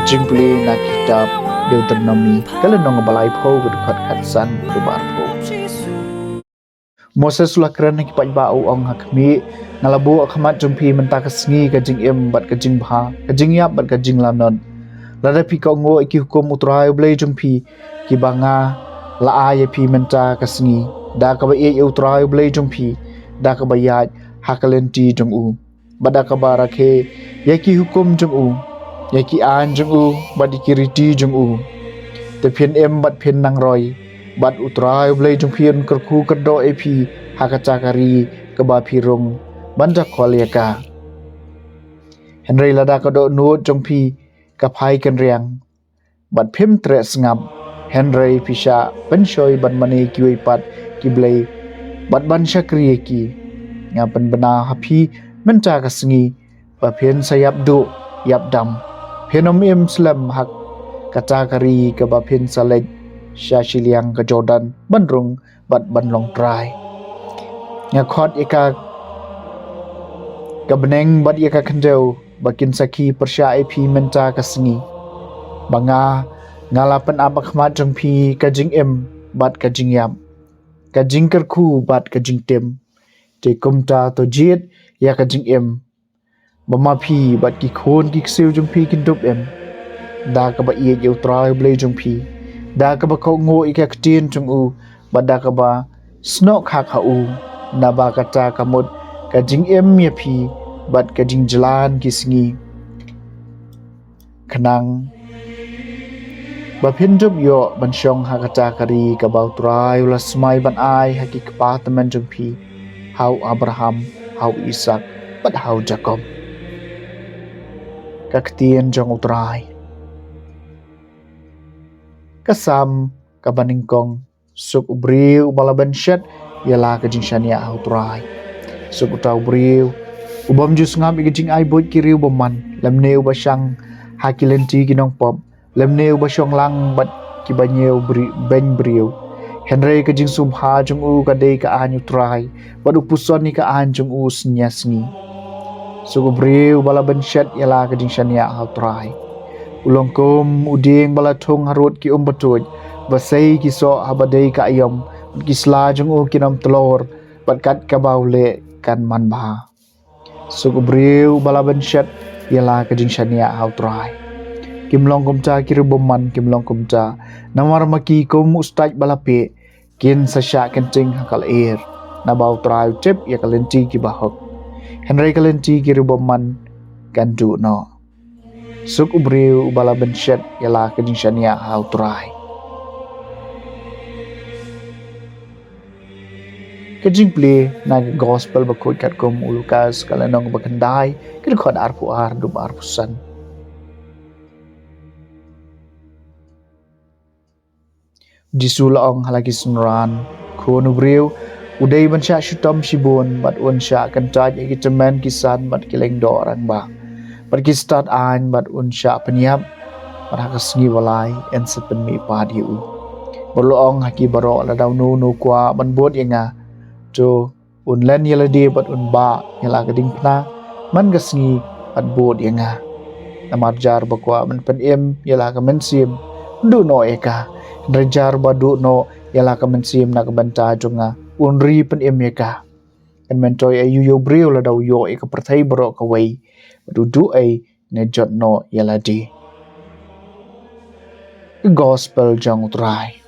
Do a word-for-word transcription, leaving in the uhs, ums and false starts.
Jingpule na kitab Deuteronomi, ka lynnong ba laiphew, ka dkhot khatsan haduh ba arphew. Moses u la kren ha ki paidbah, u ong ha khmih: Nga la buh ha khmat jong phi mynta ka sngi ka jingim bad ka jingbha, ka jingïap bad ka jinglahnut. Lada phi kohnguh ïa ki hukum U Trai U Blei jong phi, kiba nga la ai ïa phi mynta ka sngi, da kaba ïeit ïa U Trai U Blei jong phi, da kaba ïaid ha ka lynti jong u, bad da kaba rakhe ïa ki hukum jong u, ïa ki aiñ jong u, bad ïa ki riti jong u, te phin im bad phin nang roi, bad U Trai U Blei jong phi un kyrkhu kyrdoh ïa phi ha kata ka ri kaba phi rung ban jakol ïa ka. Hynrei lada ka dohnud jong phi ka phai kynriang, bad phim treh sngap, hynrei phi shah pynshoi ban mane kiwei pat ki blei bad ban shakri ïa ki, nga pynbna ha phi mynta ka sngi ba phin sa ïap duh ïap dam, phin ym im slem ha kata ka ri kaba phin sa leit sha shiliang ka Jordan ban rung bad ban long trai. Nga khot ïa ka, ka bneng bad ïa ka khyndew ba kin sakhi pyrshah ïa phi mynta ka sngi, ba nga, nga la pynap ha khmat jong phi ka jingim bad ka jingïap, ka jingkyrkhu bad ka jingtim. Te kumta to jied ïa ka jingim, ba ma phi bad ki khun ki ksiew jong phi kin dup im, da kaba ïeit ïa U Trai U Blei jong phi, da kaba kohnguh ïa ka ktien jong u, bad da kaba snoh khak ha u. Naba kata ka mut ka jingim ïa phi bad ka jingjlan ki sngi, khnang ba phin dup ïoh ban shong ha kata ka ri kaba U Trai u la smai ban ai ha ki kpa tymmen jong phi, ha u Abraham, ha u Isak, bad ha u Jakob. Ka ktien jong U Trai. Ka Salm kaba nyngkong. Suk u briew uba la bynshet ïa la ka jingshaniah ha U Trai. Suk uta u briew u bym ju sngap ïa ka jingai buit ki riew bymman, lymne uba shang ha ki lynti ki nongpop, lymne uba shong lang bad kiba ñiew bri-, beiñ briew. Hynrei ka jingsngewbha jong u ka dei ka aiñ U Trai, bad u puson ïa ka aiñ jong u synñia sngi. Suk u briew uba la bynshet ïa la ka jingshaniah ha U Trai. U long kum u dieng ba la thung harud ki um batuid, ba sei ki soh haba dei ka aïom, bad ki sla jong u kin ym tlor, bad kat kaba u leh kan manbha. Suk u briew uba la bynshet ïa la ka jingshaniah ha U Trai. Kim long kumta ki riew bymman, kim long kumta, namar ma ki kum u stait ba la peh, kin sa shah kynting ha ka lyer, naba U Trai u tip ïa ka lynti kiba hok, hynrei ka lynti ki riew bymman kan duh noh. Suk u briew uba la bynshet ïa la ka jingshaniah ha U Trai. Ka jingpule na ka Gospel bakhuid katkum u Lukas, ka lynnong ba khyndai, ka dkhot arphew ar haduh arphew san. Jisu la ong ha la ki synran: Khun u briew u dei ban shah shitom shibun, bad un shah kyntait ïa ki tymmen ki san bad ki lyngdoh rangbah, bad ki stad aiñ, bad un shah pynïap, bad ha ka sngi ba lai yn sa pynmihpat ïa u. Bad u la ong ha ki baroh: Lada uno uno u kwah ban bud ïa nga, to un len ïa lade bad un bah ïa la ka diengphna man ka sngi bad bud ïa nga. Namar jar ba kwah ban pynim ïa la ka mynsiem, un duh noh ïa ka. Hynrei jar ba duh noh ïa la ka mynsiem na ka bynta jong nga, un ri pynim ïa ka. Kan myntoi aïu ïa u briew lada u ïoh ïa ka pyrthei baroh kawei, bad u duh ei ne jot noh ïa lade? Ka Gospel jong U Trai.